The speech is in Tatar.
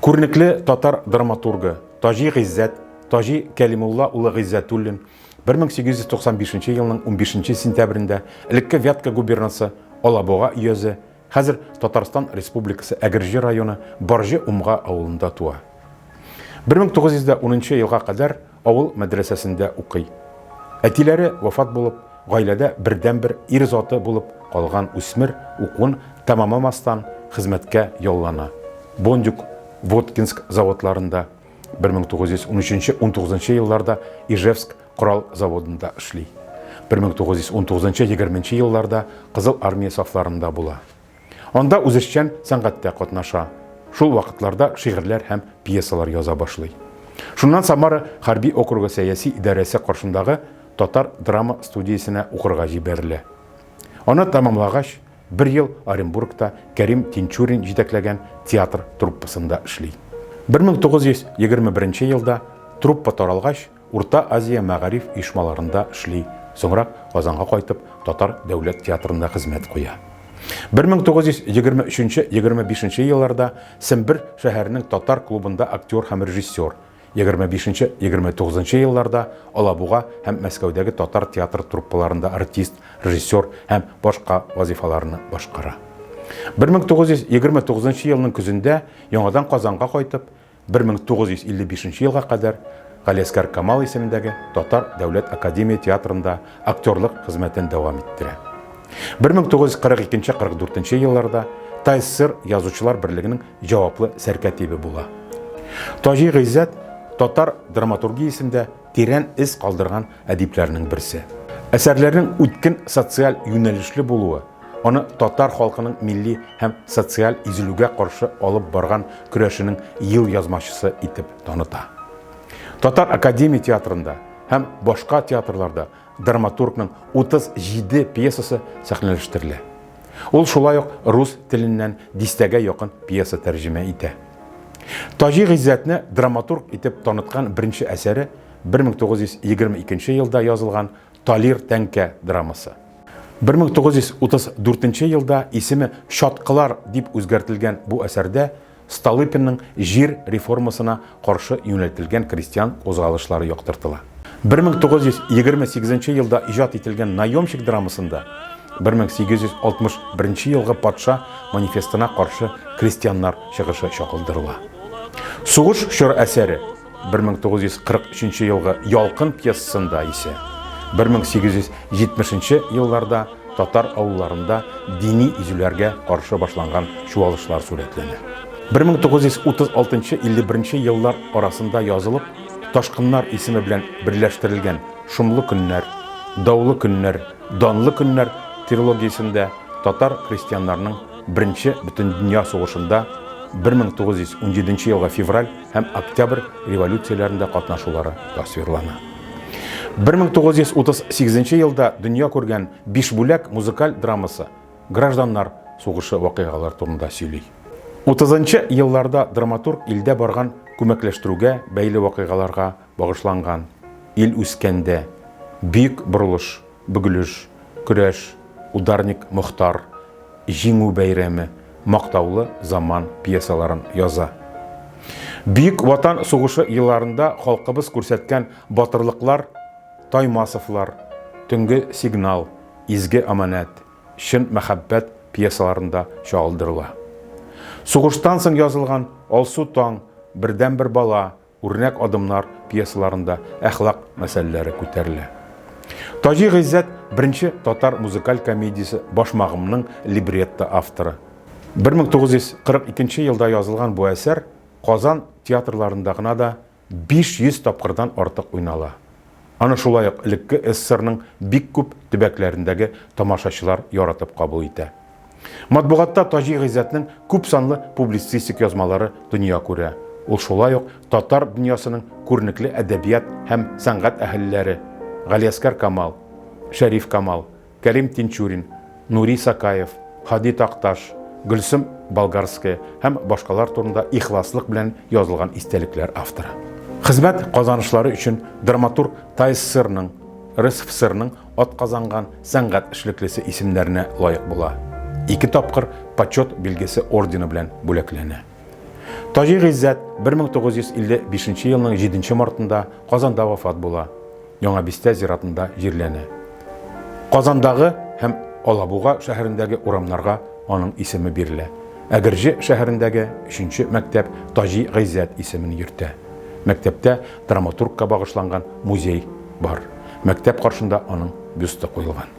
Күренекле татар драматургы Таҗи Гыйззәт, Таҗи Кәлимулла улы Гыйззәтуллин 1895 елның 15 сентябрендә элекке Вятка губернасы Алабуга өязе, хәзер Татарстан Республикасы Әгерҗе районы Барҗы-Умга авылында туа. 1910 елга кадәр авыл мәдрәсәсендә укый. Әтиләре вафат булып, гаиләдә бердәнбер ир заты булып калган үсмер укуын тәмамламастан хезмәткә яллана. Бондюг, Воткинск заводларында, 1913-19 елларда Ижевск корал заводында эшли. 1919-20 елларда Кызыл Армия сафларында була. Анда үзешчән сәнгатьтә катнаша. Шул вакытларда шигырьләр һәм пьесалар яза башлый. Шуннан Самара хәрби округы сәяси идарәсе каршындагы татар драма студиясенә укырга җибәрелә. Аны тәмамлагач, бер ел Оренбургта Кәрим Тинчурин җитәкләгән театр труппасында эшли. 1921 елда труппа таралгач, Урта Азия мәгариф оешмаларында эшли, соңрак Казанга кайтып, Татар дәүләт театрында хезмәт куя. 1923-25 елларда Сембер шәһәренең татар клубында актер һәм режиссер, 25-29 елларда Алабуга һәм Мәскәүдәге татар театр труппаларында артист, режиссер һәм башка вазифаларны башкара. 1929 елның көзендә яңадан Казанга кайтып, 1955 елга кадәр Галиәсгар Камал исемендәге Татар дәүләт академия театрында актерлык хезмәтен дәвам иттерә. 1942-44 елларда ТАССР Язучылар берлегенең җаваплы сәркәтибе була. Таҗи Гыйззәт татар драматургиясендә тирән эз калдырган әдипләрнең берсе. Әсәрләренең үткен социаль юнәлешле булуы аны татар халкының милли һәм социаль изелүгә каршы алып барган көрәшенең елъязмачысы итеп таныта. Татар академия театрында һәм башка театрларда драматургның 37 пьесасы сәхнәләштерелә. Ул шулай ук рус теленнән дистәгә якын пьеса тәрҗемә итә. Таҗи Гыйззәтне драматург итеп таныткан беренче әсәре 1922 елда язылган Талир тәңкә драмасы. 1934 елда исеме Чаткылар дип үзгәртелгән бу әсәрдә Столыпинның җир реформасына каршы юнәлтелгән крестьян кузгалышлары яктыртыла. 1928 елда иҗат ителгән Наемщик драмасында 1861 елгы патша манифестына каршы крестьяннар чыгышы чагылдырыла. Сугыш чоры әсәре 1943 елгы Ялкын пьесасында исә 1870 елларда татар авылларында дини изүләргә каршы башланган чуалышлар сурәтләнә. 1936-51 еллар арасында язылып, Ташкыннар исеме белән берләштерелгән Шомлы көннәр, Даулы көннәр, Данлы көннәр трилогиясендә татар крестьяннарының Беренче бөтендөнья сугышында 1917 елгы февраль һәм Октябрь революцияләрендә катнашулары тасвирлана. 1938 елда дөнья күргән Бишбүләк музыкаль драмасы гражданнар сугышы вакыйгалары турында сөйли. 30 елларда драматург илдә барган күмәкләштерүгә бәйле вакыйгаларга багышланган Ил үскәндә, Бөек борылыш, Бөгелеш, Көрәш, Ударник Мохтар, Җиңү бәйрәме, Мактаулы заман пьесаларын яза. Бөек Ватан сугышы елларында халкыбыз күрсәткән батырлыклар Таймасовлар, Төнге сигнал, Изге аманәт, Чын мәхәббәт пьесаларында чагылдырыла. Сугыштан соң язылган Алсу таң, Бердәнбер бала, Үрнәк адымнар пьесаларында әхлак мәсьәләләре күтәрелә. Таҗи Гыйззәт беренче татар музыкаль комедиясе Башмагымның либретто авторы. 1942 елда язылган бу әсәр Казан театрларында гына да 500 тапкырдан артык уйнала. Аны шулай ук элекке СССРның бик күп төбәкләрендәге тамашачылар яратып кабул итә. Матбугатта Таҗи Гыйззәтнең күп санлы публицистик язмалары дөнья күрә. Ул шулай ук татар дөньясының күренекле әдәбият һәм сәнгать әһелләре Галиәсгар Камал, Шәриф Камал, Кәрим Тинчурин, Нури Сакаев, Һади Такташ, Гөлсем Болгарская һәм башкалар турында ихласлык белән язылган истәлекләр авторы. Хезмәт казанышлары өчен драматург ТАССРның, РСФСРның атказанган сәнгать эшлеклесе исемнәренә лаек була. Ике тапкыр Почет билгесе ордены белән бүләкләнә. Таҗи Гыйззәт 1955 елның 7 мартында Казанда вафат була. Яңа бистә зиратында җирләнә. Казандагы һәм Алабуга шәһәрендәге урамнарга аның исеме бирелә. Әгерҗе шәһәрендәге өченче мәктәп Таҗи Гыйззәт исемен йөртә. Мәктәптә драматургка багышланган музей бар. Мәктәп каршында аның бюсты куелган.